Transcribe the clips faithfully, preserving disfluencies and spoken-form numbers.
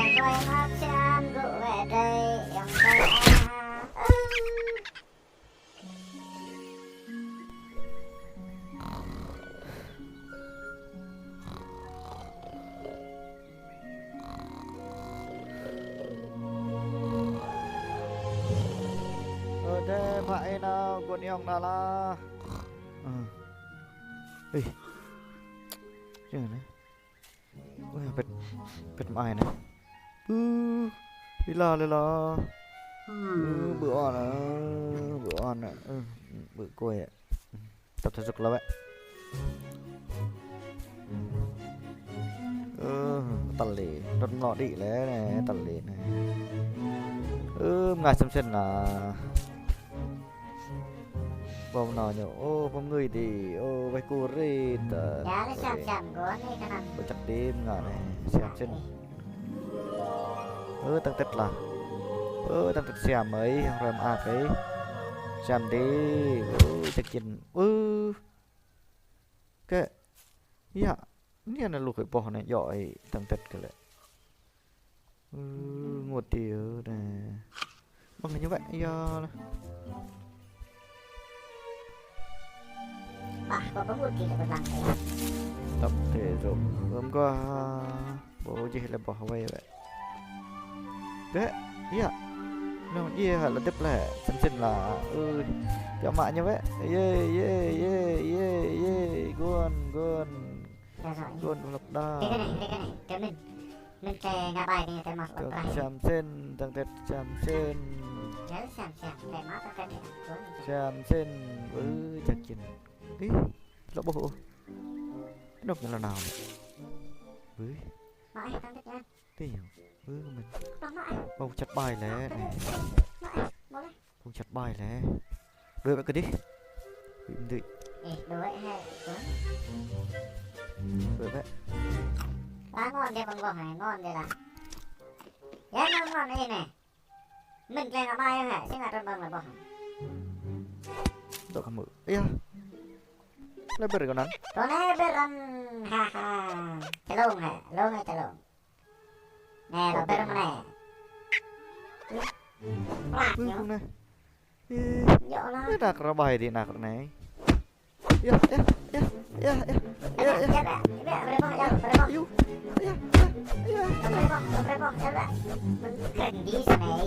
Ơ, dê, mă ih nao, guôn yŏng nao lah. Ơ. Ih. Čang anei. Ui, pĭt, pĭt mă ai anei. Ư, lila, lila. Ư, ƀư on, ơ, ƀư on, ơ, ư, ƀư kuê. Tập thể dục là vậy. Ơ, tal lĕ, đốt mlo đĭ lĕ anei, tal lĕ anei. Ơ, mnga sĭm sĭn lah. Bom nao ñu, ô, bom ngui ti, ô, weh kurit, ơ, ya, lĕ siam, siam, guôn anei kơ anăn. Ƀu čăk ti mnga anei, siam sĭn. Ơ, tăng tĭt lah. Ơ, tăng tĭt siam ơi, hăng rơm ak ơi. Siam ti, ơ, čăk čĭn. Ơ. Kơ. Ya. Anei anăn lu kơ boh anei, yơh, ih, tăng tĭt kơ lĕ. Ư, ngôt ti ơ anei. Ƀơ̆ng ñu wĕ, ya lah. Bah, kơ pơmŭt ti kơ lăng. Tập thể dục. Ưm kơ, ƀuh jih lĕ boh wĕ wĕ. Dê, ya. Nŏng jih hă lĕ dep lĕ. Sĭn sĭn lah. Ui. Čô mă ñu wĕ. Ye, ye, ye, ye, ye. Guôn, guôn. Theo dõi. Guôn, hlăp đa. Tê kơ anei, tê kơ anei, tê mĭn. Mĭn tê ngă bai tê, tê mă hlăp đa. Siam sĭn, tăng tĭt siam sĭn. Yơh, siam, siam, tê mă tăng tĭt anei, guôn. Siam sĭn, ui, čăk čĭn. Ih, lŏ ƀuh ôh. Anôk ñu lŏ nao. Ui. Mă ai, tăng tĭt anei. Ti ñu. Ui, mĭn. Lŏ mă ai. Ƀuh čăt bai lĕ anei. Mă ai, mă ai. Phung čăt bai lĕ. Đuĕ wĕ kơ dih. Ih, đuĕ hĕ, đuĕ. Đuĕ wĕ. Ba ngon dê ƀơ̆ng boh hĕ, ngon dê lah. Ya ngon ngon ih anei. Mĭn klei ngă bai hĕ, si ngă trŭn ƀơ̆ng lĕ boh. Dôk hmư̆. Ih. Lĕ ƀơ̆r kơ anăn. Kơ anei ƀơ̆r anăn, ha ha. Člông hĕ, lông hĕ člông. Nè, lŏ ƀơ̆r mơ̆ng anei. Plak ñu. Ui, anei. Ih, yơh lah. Ih, anak rơbai dih, anak anei. Yơh, yơh, yơh, yơh, yơh. Yơh, yơh, yơh, yơh, brei boh, yơh, brei boh. Yơh, yơh, yơh, yơh. Brei boh, brei boh, yơh, yơh. Mơ̆ng krĕng dih snei.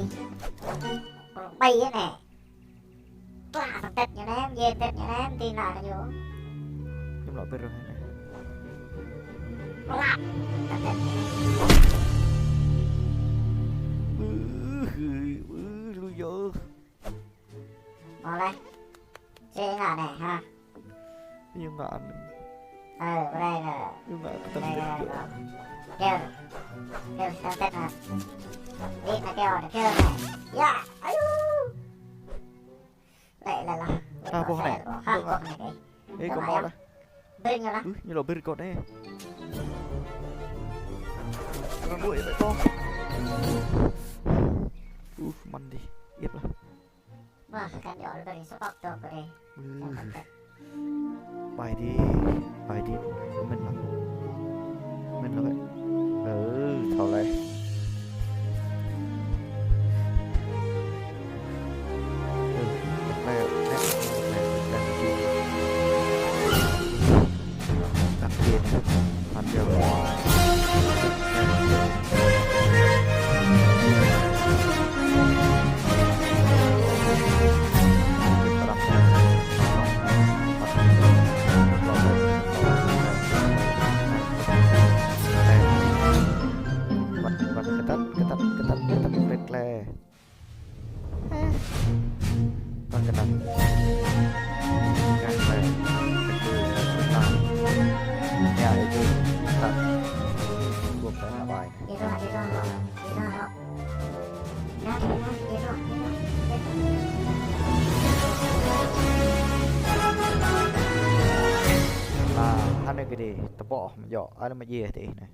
Rơbai anei. Klă săng tĕt ñu nem, yê tĕt ñu nem, ti nă ñu. Ñu lŏ pir ruh anei. Klă săng tĕt. Ư, ư, lu yơh. Mâo leh. Sĭ ngă anei, ha. Ñu ngă anei. Ơ, brei nă. Ñu ngă kơ tăn brei tăn nă. Kơ. Kơ, kơ tăn tăn nă. Lĕ nă kơ, kơ nă. Ya, ayu. Lĕ, lĕ, lĕ. Ah, boh anei. Ha, boh anei. Ê, kơ mâo leh. Brei ñu lah. Ui, ñu lŏ brei kơ anei. Kơ đuĕ wĕ boh. Ơ, măn dih. Iep lah. Wah, kan yơh, lĕ brei sơpăk tŏ brei. Ư. Bai dih, bai dih. Mĭn lah. Mĭn lah wĕ. Ơ, thâo leh. Ơ, leh, leh, leh, leh. Đặc biệt, phần Bật, bật, cái tắt, cái tắt, cái tắt, cái tắt, cái tắt. Tăng cái tăng. Ngăn này. Cái tăng. Nhà ấy chứ. Tăng. Buộc phải là bài. Là, anei kơ dih, tơpŏ, mjŏ, anei mjê ti anei.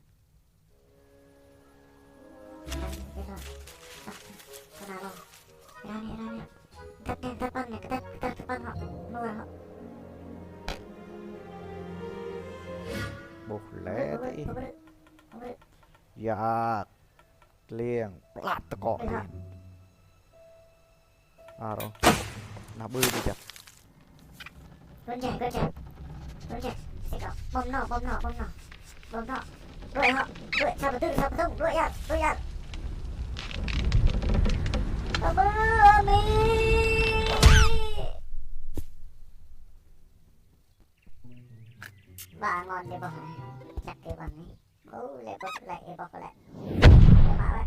Ƀuh leh ti. Yak. Tliêng, plat tơ kŏ. Ơ, hŏ. Aro. Nah, ƀư đi jăk. Run jai, run jai. Run jai. Sĭt kŏ. Bom nŏ, bom nŏ, bom nŏ. Bom nŏ. Đuĕ hŏ. Đuĕ, sa pơtŭ, sa pơtŭ. Đuĕ ya, đuĕ ya. Ơ, ƀư, ơ, mi. Ba ngon dê boh. Čăk dê boh anei. Ơ, lĕ boh lĕ, ơ, boh lĕ. Ơ, mă wĕ.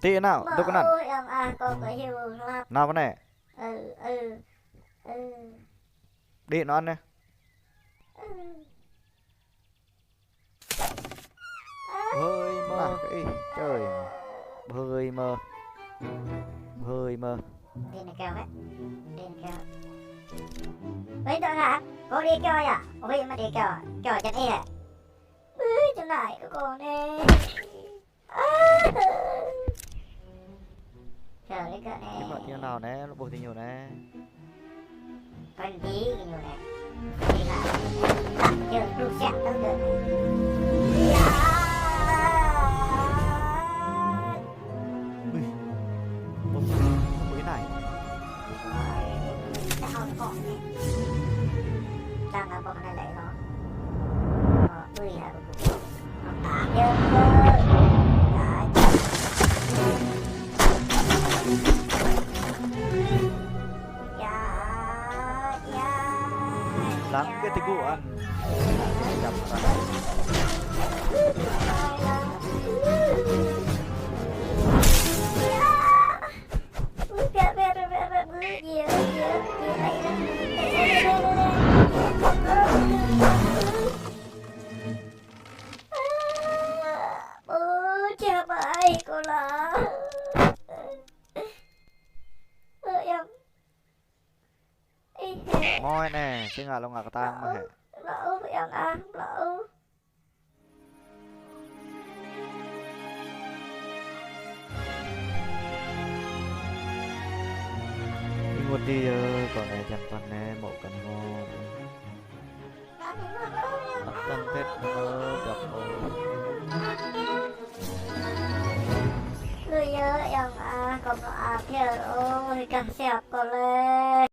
Ti nao, dôk anăn. Ơ, ayŏng ah, kâo kơ hiu hlăp. Nao pơ anei. Ơ, ơ, ơ. Đĭ nao anei. Ơ. Bhơi mơ. Nah, ih, čơi. Bhơi mơ. Bhơi mơ. Đi nè keo hĕ. Đi nè keo. Ơ, dŏ hă? Kâo đi keo ya? Ơ, mă đi keo. Keo jăn ih hĕ. Ơ, čăm nai kơ kâo nè. Ơ. Keo đi keo nè. Ih, mă ti nao nè, lu ƀuh ti ñu nè. Kăn djiê kơ ñu leh. Djiê leh. Dah, djŏ, đu siăng tơl dơ̆. Ya. Ui. Bông, bông ih nai. Dah, hŏ, hŏ, nè. Đang, a, bông anei lĕ, hŏ. Hŏ, ui, ya, bông. Lăng kơ ti gŭ ăn. Dăm arăng. Ơ, ča ƀai kâo lah. Ơ, ayŏng. Ih, hĕ. Ngoi nè, si ngă lŏ ngă ktang mơh hĕ. Mlâo, ayŏng ah, mlâo. Ih, ênguôt dih yơh, kâo anei jăn păn anei, mâo kăn hŏ. Ăt tăn tĕt mơ̆ dăp ôh. Ơ yơh, ayŏng ah, kâo mlâo ăt yơh, ơ, kah siap kâo leh.